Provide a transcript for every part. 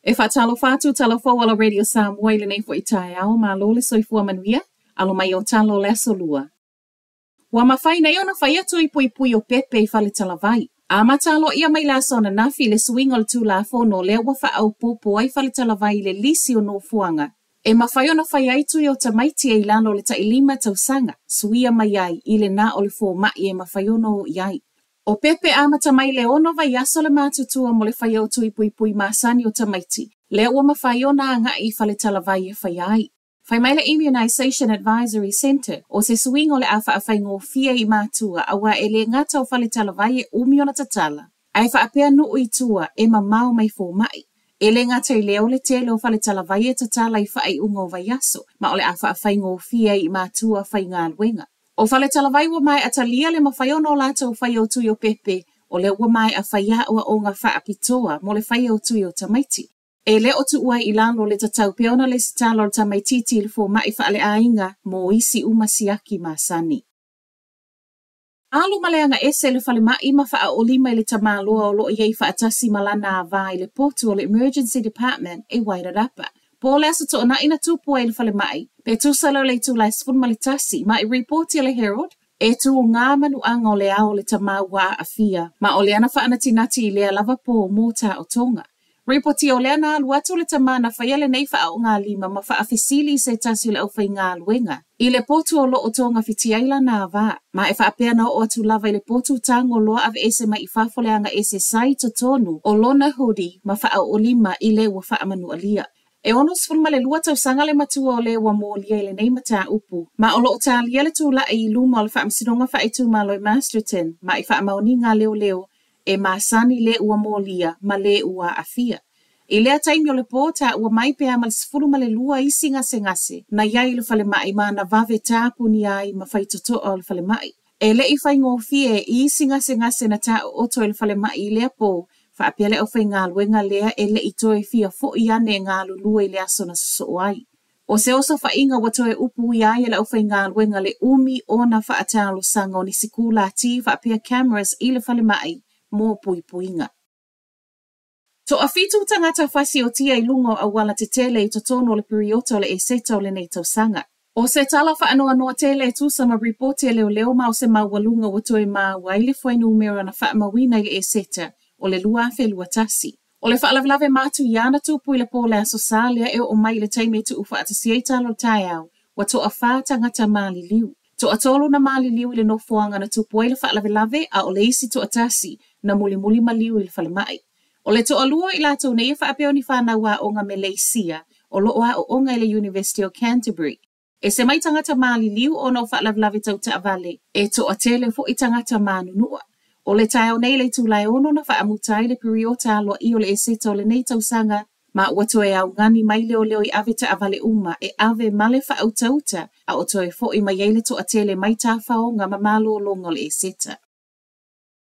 E faatalofa atu tala fou ala Radio Samoa i lenei foi taeao, malo le soifua manuia, alo mai o talo o le aso lua. Ua mafai nei ona faia tui puipui o pepe i Faletalavai. Amata aloaia mai le aso ananafi le suiga o le Tulafono lea ua faaopoopo ai Faletalavai i le lisi o nofoaga e mafai ona fai ai tui o tamaiti e i lalo o le tailima tausaga, suia mai ai i le na o le fomai e mafai ona o i ai. O pepe amata mai le 6 vaiaso le matutua mo le faia o tui puipui masani o tamaiti, lea ua mafai ona agai i Faletalavai e faia ai. Fai mai le Immunisation Advisory Centre, o se suiga o le a faafaigofie i matua aua e le gata o Faletalavai e umi ona tatala, ae faapea nuu i tua e mamao mai fomai. E le gata i lea o le tele o Faletalavai e tatala i faaiuga o vaiaso, ma o le a faafaigofie ai i matua faigaluega. O Faletalavai ua maea talia le mafai ona o latou faia o tui o pepe, o lea ua maea faia aoaoga faapitoa mo le faia o tui o tamaiti. E le o tuua ai i lalo le tatau pea ona lesitala o le tamaitiiti i le fomai faaleaiga mo isi uma siaki masani. Alu ma le agaese i le falemai ma faaoolima i le tamaloa o loo i ai faatasi ma lana ava i le potu o le Emergency Department i Wairarapa. Po o le aso Toonai na tupu ai i le falemai, pe tusa lea o le itula e 11 ma i ripoti a le Herald, e tu ngā manuaga o le ao o le tama ua aafia, ma o lea na faanatinati i lea lava po mo taotoga. Ripoti o lea na alu atu le tama na faia lenei faaogalima ma faafesili i se tasi o le aufaigaluega i le potu o loo togafitia ai lana ava, ma e faapea na oo atu lava i le potu tago loa aveese mai i fafo le agaese sa i totonu o lona hoodie ma faaoolima i le ua faamanualia. E 62 tausaga le matua o le ua molia i lenei mataupu, ma o loo talia le tula'i i luma o le Faamasinoga Faaitumalo i Masterton, ma i faamaoniga a leoleo e masani le ua molia ma le ua aafia. I lea taimi o le po taua mai pe a ma le 12 isi gasegase na i ai i le falemai ma na vave tapunia ai ma faitotoa o le falemai. E le i faigofie i isi gasegase na taooto i le falemai i lea po, faapea le aufaigaluega lea e le i toe fia foi ane e galulue i le aso na sosoo ai. O se osofaiga ua toe upu ia ai e le aufaigaluega le umi ona faatalosaga o nisi kulati faapea cameras i le falemai mo puipuiga. Toafitu tagata fasiotia i luga o auala tetele i totonu o le piriota o le Eseta o lenei tausaga. O se tala faanoanoa tele e tusa ma ripoti a leoleo ma o se maualuga ua toe maua ai le fuainumera na faamauina i le Eseta o le 2021. O le faalavelave matuia na tupu i le po o le aso Sa lea e oo mai i le taimi e tuufaatasia ai tala o le taeao, ua toafa tagata maliliu. Toatolu na maliliu i le nofoaga na tupu ai le faalavelave a o le isi toatasi na mulimuli maliu i le falemai. O le toalua i latou nei e faapea o ni fanau aoga Meleisia o loo aooga i le University o Canterbury. E se mai tagata maliliu ona o faalavelave tau taavale, e toatele foi tagata manunua. O le taeao nei le itula e 6 na faamuta ai le piriota aloaia o le Eseta o lenei tausaga, ma ua toe augani mai leoleo i ave taavale uma e ave ma le faautauta a o toe foi mai ai le toatele mai tafaoga ma malologa o le Eseta.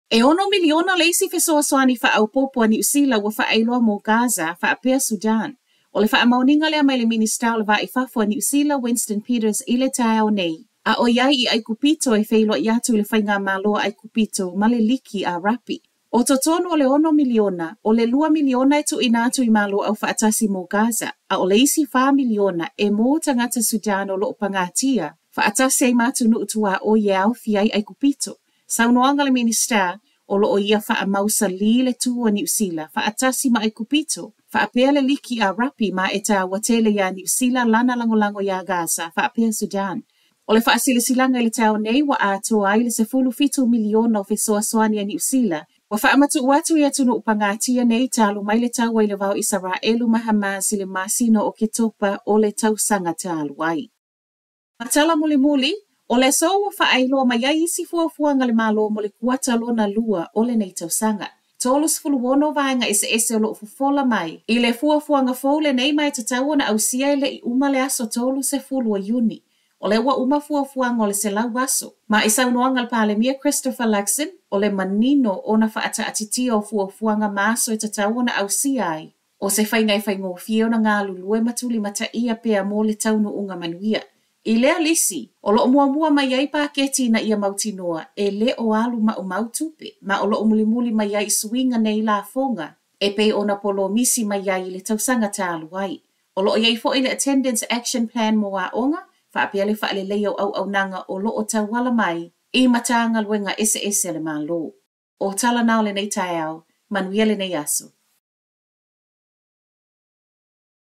E 6 miliona le isi fesoasoani faaopoopo a Niu Sila ua faailoa mo Gaza faapea Sudan. O le faamaoniga lea mai le Minisita o le Va i Fafo a Niu Sila Winston Peters i le taeao nei, a o i ai i Aikupito e feiloai atu i le faigamalo a Aikupito ma le Liki Arapi. O totonu o le 6 miliona, o le 2 miliona e tuuina atu i Malo Aufaatasi mo Gaza, a o le isi 4 miliona e mo tagata Sudan o loo pagatia, faatasi ai ma atunuu tuaoi e aofia ai Aikupito. Saunoaga le Minisita o loo ia faamausalī le tu a Niu Sila faatasi ma Aikupito, faapea le Liki Arapi ma e taua tele iā Niu Sila lana lagolago iā Gaza faapea Sudan. O le faasilasilaga i le taeao nei ua atoa ai le 17 miliona o fesoasoani a Niu Sila ua faamatuu atu i atunuu pagatia nei talu mai le taua i le va o Isaraelu ma Hamas i le masina o Oketopa o le tausaga talu ai. Ma tala mulimuli, o le aso ua faailoa mai ai isi fuafuaga a le Malo mo le kuata lona lua o lenei tausaga. 36 vaega eseese o loo fofola mai i le fuafuaga fou lenei ma e tatau ona ausia e le i uma le aso 30 o Iuni. O lea ua uma fuafuaga o le 100 aso. Ma i saunoaga a le Palemia Christopher Luxon, o le manino ona faataatitia o fuafuaga ma aso e tatau ona ausia ai. O se faiga e faigofie ona galulue ma tulimataia pea mo le taunuuga manuia. I lea lisi, o loo muamua mai ai paketi ina ia mautinoa e le o alu maumau tupe, ma o loo mulimuli mai ai suiga nei lafoga. e pei ona polomisi mai ai i le tausaga talu ai. O lo o i ai foi le Attendance Action Plan mo aoga, faapea le faaleleia o auaunaga o lo o tauala mai i Matagaluega eseese a le Malo. O tala na o lenei taeao, manuia lenei aso.